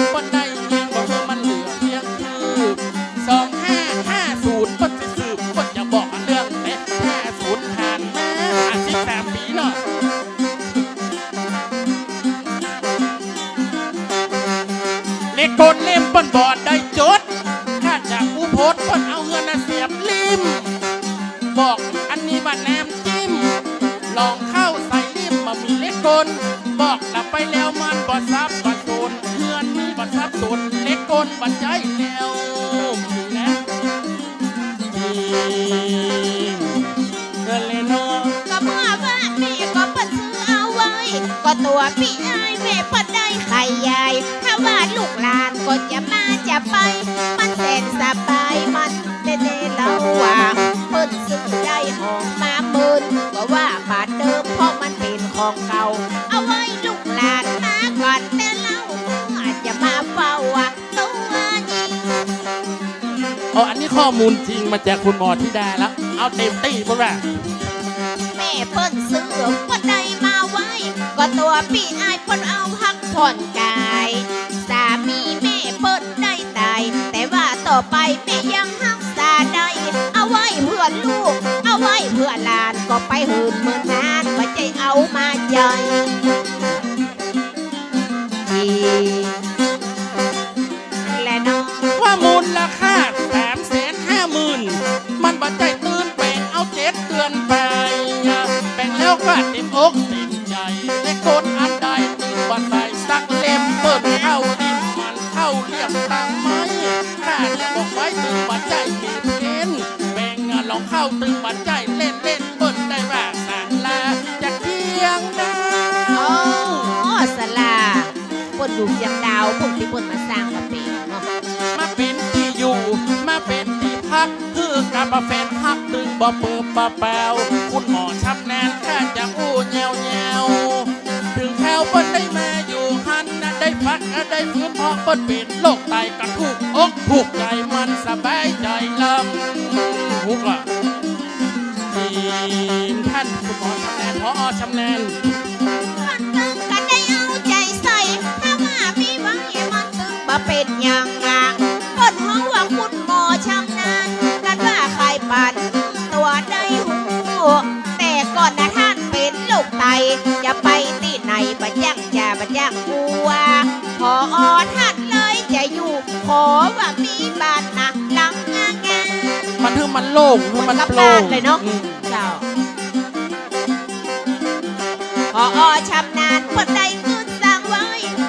เปิ้นได้ยิง บ่หื้อมันเหลือเพียงคืบ สองห้าห้าศูนย์ เปิ้นสิสืบ เปิ้นจะบอกเรื่องเด็ด ห้าศูนย์ ผ่านมา ห้าสิบสามปี๋เนาะ เลขกลเล่มเปิ้นบ่ได้จด ข้าจะอู้โพสต์ เปิ้นเอาเฮือนน่ะเสียบลิ่ม บอกอันนี้ว่าน้ำจิ้ม หลองเข้าใส่ลิ่มบ่มีเลขกล บอกละไปแล้วมันบ่สับบ่สน เฮือนนี้บ่สับสน เลขกลบ่ใจ๊แล้ว นี่แหละ เออเลยเนาะ ก็เมื่อว่าแม่ก็เปิ้นซื้อเอาไว้ ก็ตั๋วปี้อ้ายแม่เปิ้นได้ขยาย ถ้าว่าลูกหลานก็จะมาจะไป มันแสนสบาย มันแต๊ๆ เล่าว่า เปิ้นซื้อได้ห้องมาหมื่น ก็ว่าบาทเดิม เพราะมันเป๋นของเก่า เอาไว้ลูกหลานมาก่อนแต่เล่า เมื่อจะมาเฝ้า ตัวนี้ อ๋อ อันนี้ข้อมูลจริงมาจากคุณหมอธิดาแล้ว เอาเต็มตี้เปิ้นว่า แม่เปิ้นซื้อเปิ้นได้มาไว้ ก็ตั๋วปี้อ้ายเปิ้นเอาพักผ่อนกาย สามีแม่เปิ้นได้ต๋าย แต่ว่าต่อไปแม่ยังฮักษาได้ เอาไว้เพื่อลูก เอาไว้เพื่อหลาน ก็ไปหื้นเมินนาน บ่ใจ้เอามาใจ๊ แลเนาะ ว่ามูลค่าสามแสนห้าหมื่น มันบ่ใจ้ตื่นแป๋งเอาเจ็ดเดือนไป แป๋งแล้วก็เต็มอกเต็มใจ๋ แต่คนอันใดตึงบ่ใส่สักเล่ม เปิ้นเข้าลิ่มมันเข้าเลี่ยมตังไม้ ข้าจะบอกไว้ตึงบ่ใจ้มีเพ้น แป๋งอะหลองเข้าตึงบ่ใจ้เล่นๆ เปิ้นได้ว่าศาลาจะเที่ยงดาว อ๋อ ศาลา เปิ้นอยู่เคียงดาว เปิ้นตี้เปิ้นมาสร้างมาเป๋นเนาะ มาเป๋นตี้อยู่ มาเป๋นตี้พัก หื้อกับแฟนฮักตึงบ่เปิบบ่แป๋ว คุณหมอชำนาญข้าจะอู้แยวๆ ถึงคราวเปิ้นได้มาอยู่หั้นนะ ได้พักได้ฟื้น เพราะเปิ้นเป๋นโรคไต ก็ถูกอกถูกใจ๋ มันสบายใจ๋ลำ ฮู้ก่อ ทีมท่านคุณหมอชำนาญ ผอ.ชำนาญ เปิ้นตึงก็ได้เอาใจ๋ใส่ ถ้าว่ามีไว้มันตึงบ่เป๋นหยังอะ เปิ้นฮ้องว่าคุณหมอชำนาญ กันว่าใค่ปานตั๋วได้ฮู้ แต่ก่อนนะท่านเป๋นโรคไต จะไปตี้ไหนบ่จ้างจะบ่จ้างอัว ผอ.ท่านเลยจะอยู่ ขอว่ามีบ้านนะหลังงามๆ มันหื้อมันโล่ง หื้อมันโปร่ง กลับบ้านเลยเนาะ อืม เจ้า ผอ.ชำนาญเปิ้นได้กึ๊ดสร้างไว้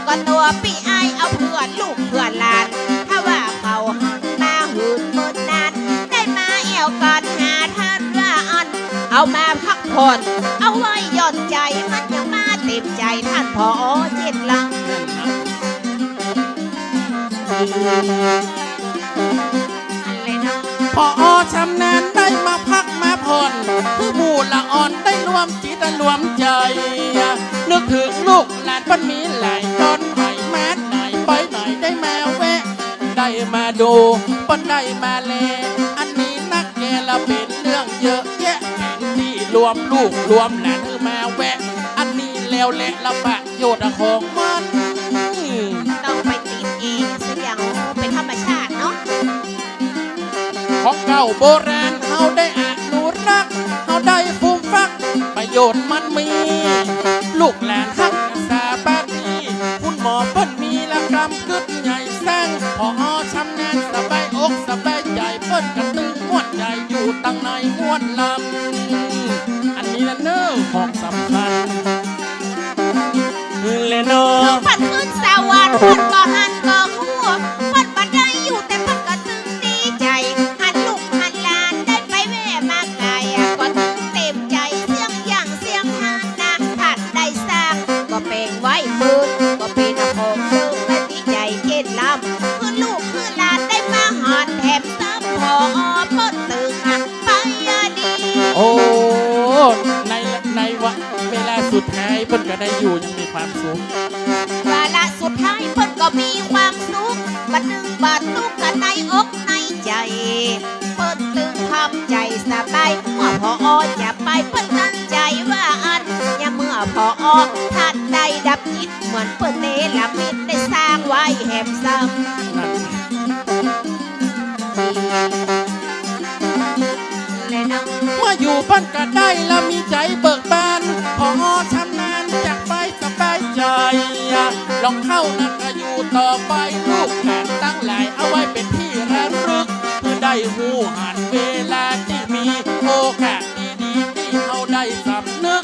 ก็ตั๋วปี้อ้ายเอาเพื่อลูกเพื่อหลาน ถ้าว่าเขาหันมาหื้นเมินนาน ได้มาแอ่วก่อนหาท่านว่าอั้น เอามาพักผ่อน เอาไว้หย่อนใจ๋ มันยังบ่เต็มใจ๋ ท่านผอ.เจ็ดหลัง อันเลยเนาะ ผอ.ชำนาญได้มาพักมาผ่อน คือหมู่ละอ่อนได้รวมจิตรวมใจ๋ นึกถึงลูกหลานเปิ้นมีหลายต๋อน ใผมาไหนไปไหนได้มาแวะ ได้มาดู เปิ้นได้มาแล อันนี้นักแก่ละเป๋นเรื่องเยอะแยะ เป๋นตี้รวมลูกรวมหลานหื้อมาแวะ อันนี้แล้วแหละละประโยชน์ของมัน ต้องไปติดเองซะอย่างเป๋นธรรมชาติเนาะ ของเก่าโบราณเฮาได้อนุรักษ์ เฮาได้ฟูมฟัก ประโยชน์มันมี ลูกหลานฮักษาปาตี้ คุณหมอเปิ้นมีละกำกึ๊ดใหญ่สร้าง ผอ.ชำนาญสบายอกสบายใจ๋ เปิ้นก็ตึงม่วนใจ๋อยู่ตังในม่วนลำ อันนี้นะเน้อ ของสำคัญ แลเนาะ เปิ้นขึ้นสวรรค์ เปิ้นก็หันก็ฮู้ เปิ้นบ่ได้อยู่แต่เปิ้นก็ตึงดีใจ๋ หันลูกหันหลานได้ไปแว่มาไก๋ ก็ตึงเต็มใจ๋ เสี้ยงอย่างเสี้ยงฮานนะ ท่านได้สร้างก็แป๋งไว้หมื่น วาระสุดท้ายเปิ้นก็มีความสุข บ่ตึงบ่ตุ๊กข์กั๋นในอกในใจ๋ เปิ้นตึงทำใจ๋สบาย เมื่อ ผอ. จะไป เปิ้นตั้งใจ๋ว่าอั้น ยามเมื่อ ผอ. ท่านได้ดับจิต เหมือนเปิ้นเนรมิตได้สร้างไว้แหมซ้ำ นั่นแหละเนาะ เมื่ออยู่เปิ้นก็ได้ละมีใจ๋เบิกบาน ผอ. ชำนาญจักไปสบายใจ๋ ลองเข้านักก็อยู่ต่อไป ลูกหลานตังหลายเอาไว้เป๋นตี้ระลึก หื้อได้ฮู้หันเวลาตี้มีโอกาส ดีๆ ตี้เฮาได้สำนึก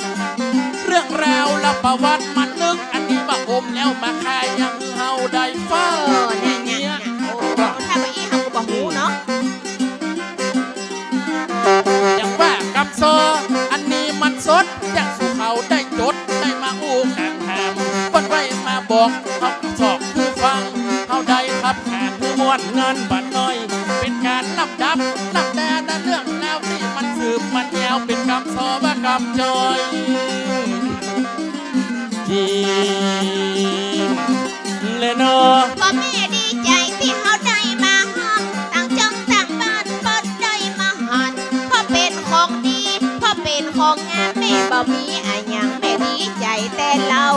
เรื่องราวและประวัติมันลึก อันนี้บ่าอมแล้วมาคายยังหื้อเฮาได้ฟัง เออ เนี่ย เนี่ย เนี่ย โอ้ ถ้าบ่อี้เฮาก็บ่ฮู้เนาะ อย่างว่ากำซอ อันนี้มันสด อย่างสู่เขาได้จด ได้มาอู้กั๋นแหม เปิ้นไว้มาบอก เฮาสอบหื้อฟัง เฮาได้คับขานหื้อม่วนเงินบ่น้อย เป๋นก๋านลำดับ ลำดาเรื่องราวตี้มันสืบมันยาว เป๋นกำซอว่ากำจอย จริงแหละเนาะ ก็แม่ดีใจ๋ตี้เฮาได้มาหัน ต่างจ้องต่างบ้านเปิ้นได้มาหัน เพราะเป๋นของดี เพราะเป๋นของงาม แม่บ่มีอะหยัง แม่ดีใจ๋แต่เล่า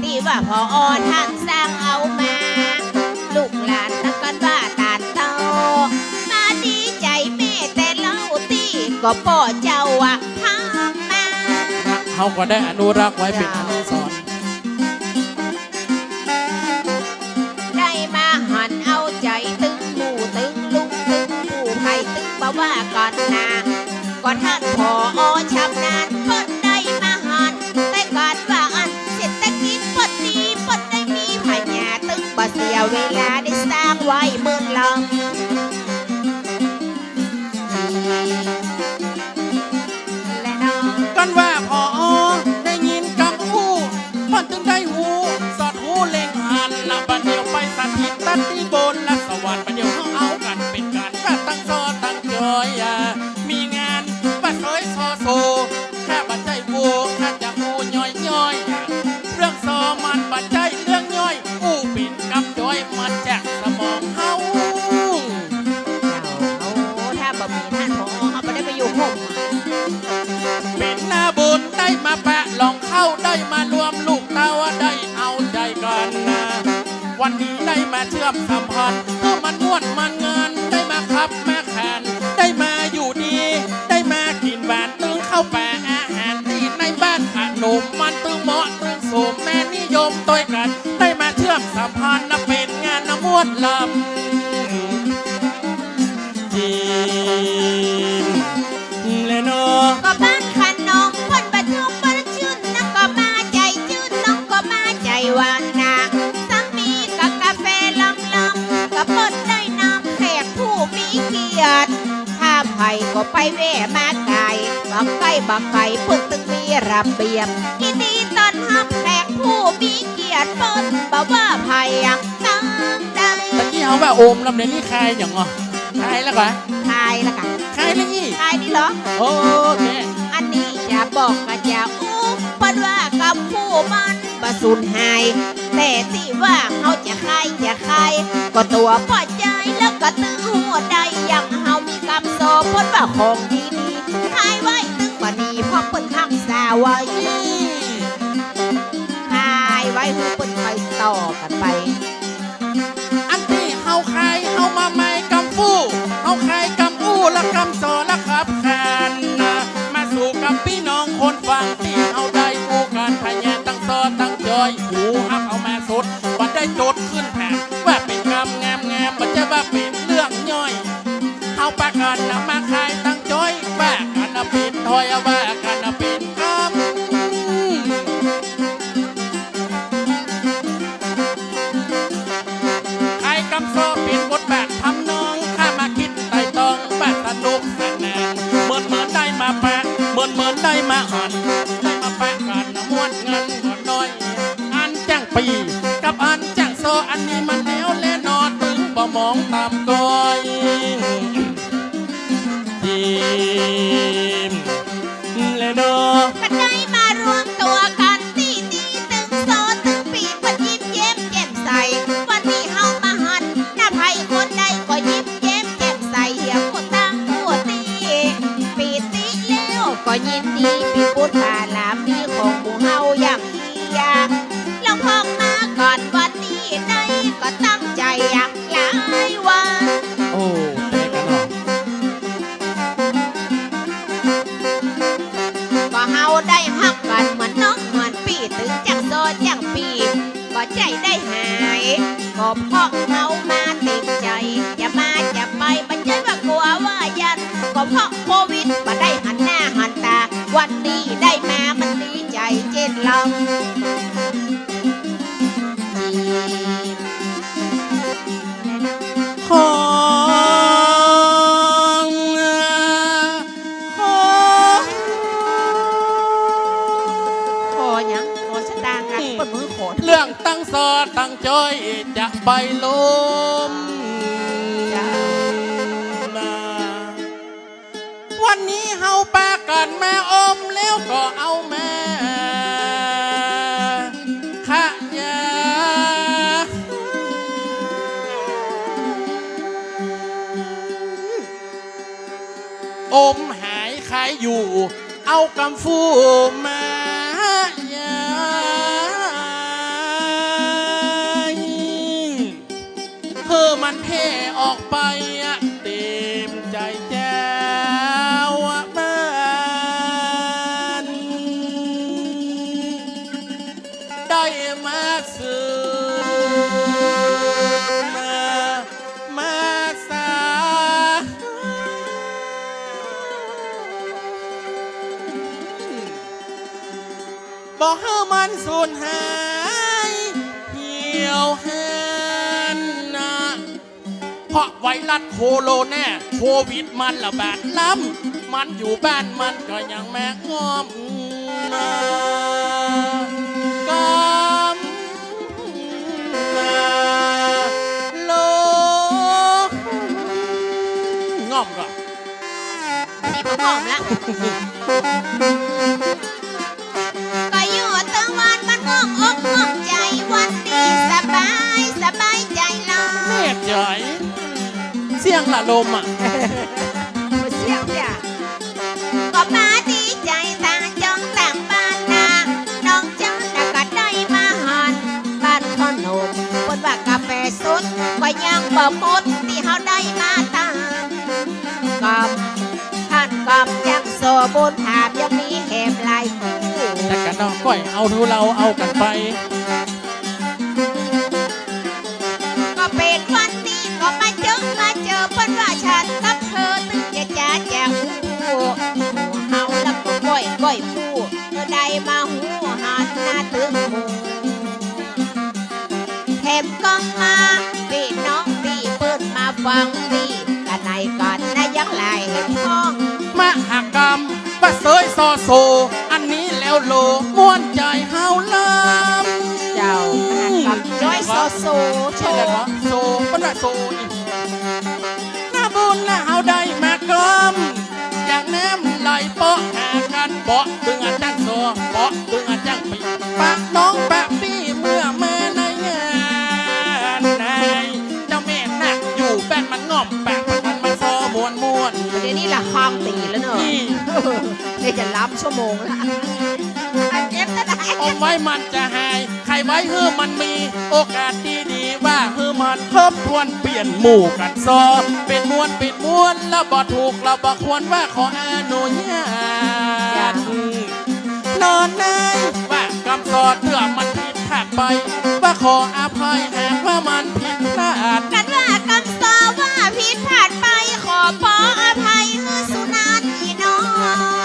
ตี้ว่า ผอ. ท่านสร้างเอามา ลูกหลานตังกั๋นว่าตานต่อ มาดีใจ๋แม่แต่เล่า ตี้ก็ป้อเจ้าอะทำมา เฮาก็ได้อนุรักษ์ไว้เป๋นอนุสรณ์ ได้มาหันเอาใจ๋ตึงหมู่ตึงลุงตึงปู่ใผตึงบ่ว่ากั๋นนา ก็ท่าน ผอ. ชำนาญเปิ้นได้มาหัน แต่ก๋านว่าอั้นเศรษฐกิจเปิ้นดี เปิ้นได้มีผญา ตึงบ่เสียเวลาได้สร้างไว้เมินลำ แหละเนาะ กั๋นว่า ผอ. ได้ยินกำอู้ เปิ้นตึงได้ฮู้ สอดฮู้เล็งหัน ละบ่าเดี่ยวไปสถิตตั๊ดตี้บนละสวรรค์ บ่าเดี่ยวเฮาเอากั๋นเป๋นก๋านว่าตั้งซอตั้งจอยอะ มีงานบ่าเสยซอโซ ข้าบ่ใจ้โว้ ข้าจะอู้ย่อยๆ เรื่องซอมันบ่ใจ้เรื่องย่อย อู้เป๋นกำจอยมาจากสมองเฮา เจ้า โอ้ ถ้าบ่มีท่าน ผอ. เฮาบ่ได้มาอยู่ฮ่ม เป๋นหน้าบุญได้มาปะ ลองเข้าได้มารวม ลูกเต้าได้เอาใจ๋กั๋นนา วันนี้ได้มาเชื่อมสัมพันธ์ หื้อมันม่วนมันเงิน ได้มาคับมาขาน ได้มาอยู่ดี ได้มากิ๋นหวาน ตึงข้าวป๋าอาหารตี้ในบ้าน ขนมมันตึงเหมาะตึงสม แม่นิยมตวยกั๋น ได้มาเชื่อมสัมพันธ์นะ เป๋นงานนะม่วนลำ จริงแหละเนาะ ก็บ้านขนมเปิ้นบ่ทุกข์บ่จื้น น้องก็มาใจ๋จื้น น้องก็มาใจ๋หวานนา ซ้ำมีกับกาแฟลำๆ ก็เปิ้นได้นำแขกผู้มีเกียรติ ถ้าใผก็ไปแว่มาก๋าย บ่ใก้บ่ไก๋เปิ้นตึงมีระเบียบ ยินดีต้อนฮับแขกผู้มีเกียรติ เปิ้นบ่ว่าใผอะ ตางใด ตะกี้เฮาว่าโอมลำ เดี๋ยวนี้คายหยังอ่ะ คายแล้วกะ คายแล้วกะ คายแล้วอี้ คายนี่เหรอ โอเค อันนี้จะบอกกะจะอู้ เปิ้นว่ากำอู้มันบ่สูญหาย แต่ตี้ว่าเฮาจะคายจะคาย ก็ตั๋วป้อใจ๋แล้วก็ตึงฮู้ได้ อย่างเฮามีกำซอ เปิ้นว่าของดีๆ คายไว้ตึงบ่หนี เพราะเปิ้นฮักษาไว้ คายไว้หื้อเปิ้นไปต่อกั๋นไป อันตี้เฮาคาย เฮามาใหม่กำอู้ เฮาคายกำอู้ละกำซอละครับขานนะ มาสู่กับปี้น้องคนฟังตี้เฮาได้อู้กั๋น ผญาตั้งซอตั้งจอย ฮูฮักเอามาสด บ่ได้จดขึ้นแผน ว่าเป๋นกำงามๆ บ่ใจ้ว่าเป๋นเรื่องย่อย เฮาปากั๋นนะมาคายตั้งจอย ว่ากั๋นนะเป๋นถ้อย ว่ากั๋นนะเป๋นกำ คายกำซอเป๋นบทบาททำนอง ข้ามาคิดไต่ตองว่าสนุกสนาน เมินเมินได้มาปะ เมินเมินได้มาหัน ได้มาปะกั๋นม่วนเงินบ่น้อย อันจ้างปี้กับอันจ้างซอ อันนี้มันแนวแลนอ ตึงบ่มองต่ำก้อย ทีม แลเนาะ ก็ได้มารวมตั๋วกั๋นตี้นี่ ตึงซอตึงปี ได้ก็ตั้งใจ๋หลายวัน โอ้ แปลกั๋นเนาะ ก็เฮาได้ฮักกั๋นเหมือนน้องเหมือนปี้ ตึงจั้งโสดจั้งปี้ บ่ใจ้ได้หาย ก็เพราะเฮามาเต๋มใจ๋ จะมาจะไป บ่ใจ้ว่ากั๋วว่ายัน ก็เพราะโควิดบ่ได้หันหน้าหันต๋า วันนี้ได้มามันดีใจ๋เจ๊นลำ ขอ ขอ ขอหยัง ขอสตางค์อะ เปิดมือขอ เรื่องตั้งสอตั้งจ้อยจะไปลม จ้า วันนี้เฮาปากั๋นมาอมแล้วก็เอามาขะยา อมหายขายอยู่ เอากำฟูมายาย หื้อมันแพร่ออกไปอะ เต๋มใจ๋แจ้วอะบ้าน ได้มาสืบมา มาสา บ่หื้อมันสูญหายเหี่ยวแห้งนะ เพราะไวรัสโคโรนา โควิดมันระบาดล้ำ มันอยู่บ้านมันก็ยังมางอมกำโล งอมก่อ นี่บ่งอมละ ก็อยู่ตึงวันมันง่วงอกง่วงใจ๋ วันนี้สบาย สบายใจ๋ลอ แน่ใจ๋ เสียงละลมอะ บ่เสียงเสีย ก็มาดีใจ๋ตางจ้องตางบ้านนา น้องเจ้าน่ะก็ได้มาหัน บ้านพ่อหนุ่ม เปิ้นว่ากาแฟสด ก็ยังบ่หมดตี้เฮาได้มาตาง กำ ท่านกำจั้งโสบุญถามยังมีแหมหลายคู่ แต่กะน้องก้อยเอาดูเราเอากั๋นไป ก็เป๋นวันนี้ก็มาเจอ มาเจอเปิ้นว่าฉันกับเธอตึงจะจ๋าจะฮู้ เฮาแล้วก็ก้อย ก้อยฮู้ เธอได้มาฮู้หันหน้าตึงหมู่ แถมก็มาปี้น้องปี้เปิ้นมาฟังปี้ กะไหนกั๋นนะยังหลายแหมพ้อง มหกรรมว่าเสยซอโซ อันนี้แล้วโล ม่วนใจ๋เฮาลำ เจ้า มหกรรมเสยซอโซ ใช่แล้วเหรอ โซ เปิ้นว่าโซอีก นาบุญนะเฮาได้มากอม อย่างแนมไหลเปาะหากั๋น เปาะตึงอะจั้งโซ เปาะตึงอะจั้งปี้ ปะน้องปะปี้เมื่อมาในงานใน เจ้าแม่นาคอยู่บ้านมันง่อม ปะมันมันซอม่วนม่วน เดี๋ยวนี้ละคางตีแล้วเนอะ นี่ เดี๋ยวจะล้ำชั่วโมงละ อันเจ็บเต้าใด อมไว้มันจะหาย ใค่ไว้หื้อมันมีโอกาสดีๆ ว่าหื้อมันทบทวนเปลี่ยนหมู่กั๋นซอ เป๋นม่วนเป๋นม่วน แล้วบ่ถูกแล้วบ่ควรว่าขออนุญาต นอนใน ว่ากำซอเตื้อมันผิดพลาดไป ว่าขออภัยหากว่ามันผิดพลาด กั๋นว่ากำซอว่าผิดพลาดไป ขอปออภัยหื้อสุนันท์อีน้อง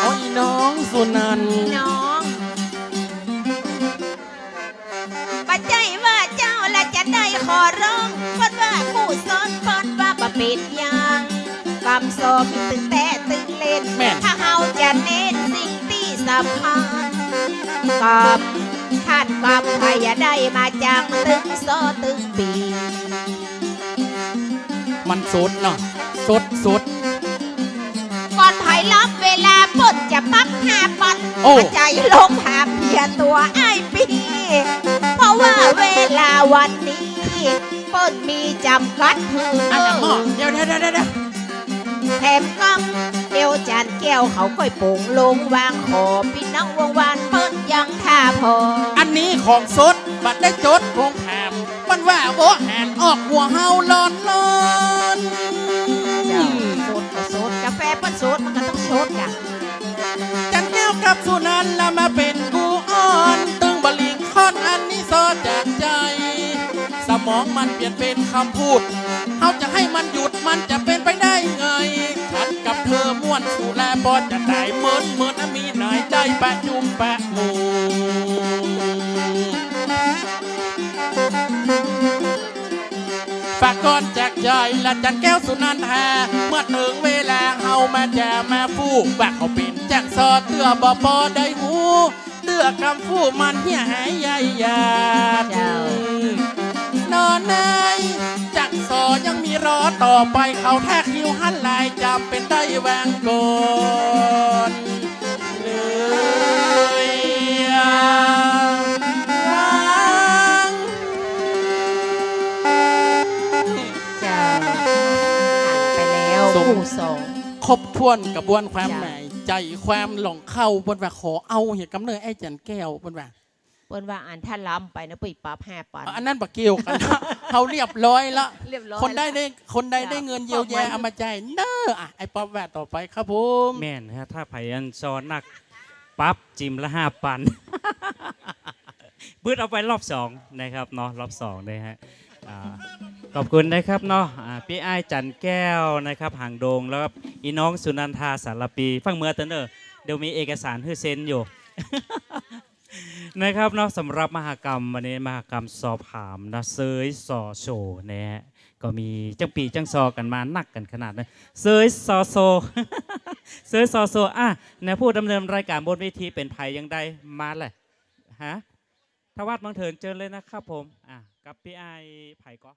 โอ้ยน้องสุนันท์ อีน้อง บ่ใจ้ว่าเจ้าละจะได้ขอร้อง เปิ้นว่าคู่สนเปิ้นว่าบ่เป๋นหยัง กำซอมีตึงแต๊ตึงเล่น แม่น ถ้าเฮาจะเน้นสิ่งตี้สำคัญ กำ ท่านกำใผอะได้มาจั้งตึงซอตึงปี้ มันสดเนาะ สดสด ก่อนไผลำเวลาเปิ้นจะปั๊บห้าปัน โอ้ บ่ใจ้ลงหาเปียตั๋วอ้ายปี้ เพราะว่าเวลาวันนี้เปิ้นมีจ๋ำกัดหื้อ อันนั้นหม้อ เดี๋ยว เดี๋ยว เดี๋ยว เดี๋ยว แถมกำเตียวจานแก้วเขาก้อยป๋งลงวาง ขอปี้น้องวงวานเปิ้นยังถ้าผ่อ อันนี้ของสด บ่ได้จดลงแถม เปิ้น ว่าโวหันออกหัวเฮาร้อนๆ เจ้า สดก็สด กาแฟเปิ้นสดมันก็ต้องสดจ้ะ จันแก้วกับสุนันท์ละมาเป๋นครูอ้อน ตึงบ่หลิ้งค่อนอันนี้ซอจากใจ๋ สมองมันเปลี่ยนเป๋นกำพูด เฮาจะหื้อมันหยุด มันจะเป๋นไปได้ไง ฉันกับเธอม่วนสุราปอจะต๋าย เมินเมินอะมีหนาย ได้ปะจุมปะหมู่ ฝากก่อนจากใจ๋ละจันแก้วสุนันทา เมื่อเถิงเวลาเฮามาจะมาฟู้ ว่าเขาเป๋นจ้างซอเตื้อบ่ปอได้ฮู้ เตื้อกำฟู้มันเหียหายใหญ่หยาด เจ้า นอเนย จ้างซอยังมีรอต่อไป เขาถ้าคิวหั้นหลาย จ๋ำเป๋นได้วางก่อน เลย วาง เจ้า ผ่านไปแล้ว สม คู่สอง ครบถ้วนกระบวนความ เจ้า หมาย ใจ๋ความหล่องเข้า เปิ้นว่าขอเอาเหียกำเนิดไอ้จันแก้ว เปิ้นว่า เปิ้นว่าอันถ้าล้ำไปนะ เปิ้นปรับห้าปัน อันนั้นบ่เกี่ยวกั๋นนะ เฮาเรียบร้อยละ เรียบร้อยละ คนใดได้ คนใดได้เงินเยียวยา เจ้า เอามาจ่ายเน้อ อ่ะ ไอ้ป๊อปว่าต่อไปครับผม แม่นฮะ ถ้าใผอันซอนัก ปรับจิมละห้าปัน บึดเอาไปรอบสองนะครับเนาะ รอบสองนะฮะ อ่า ขอบคุณนะครับเนาะ อ่า ปี้อ้ายจันแก้วนะครับ หางดง แล้วก็อีน้องสุนันทา สารปี ฟั่งเมือเต๊อะเน่อ เดี๋ยวมีเอกสารหื้อเซ็นอยู่ นะครับเนาะ สำหรับมหกรรมวันนี้ มหกรรมซอผามนะ เซยซอโชว์นะฮะ ก็มีจ้างปี้จ้างซอกั๋นมานักกั๋นขนาดนั้น เซยซอโชว์ เซยซอโชว์ อ่ะ นะ ผู้ดำเนินรายการบนเวทีเป๋นใผยังใด มาเลย ฮะ ทวัฒน์ เมืองเถิน เจิญเลยนะครับผม อ่ะ กับปี้อ้ายใผก่อ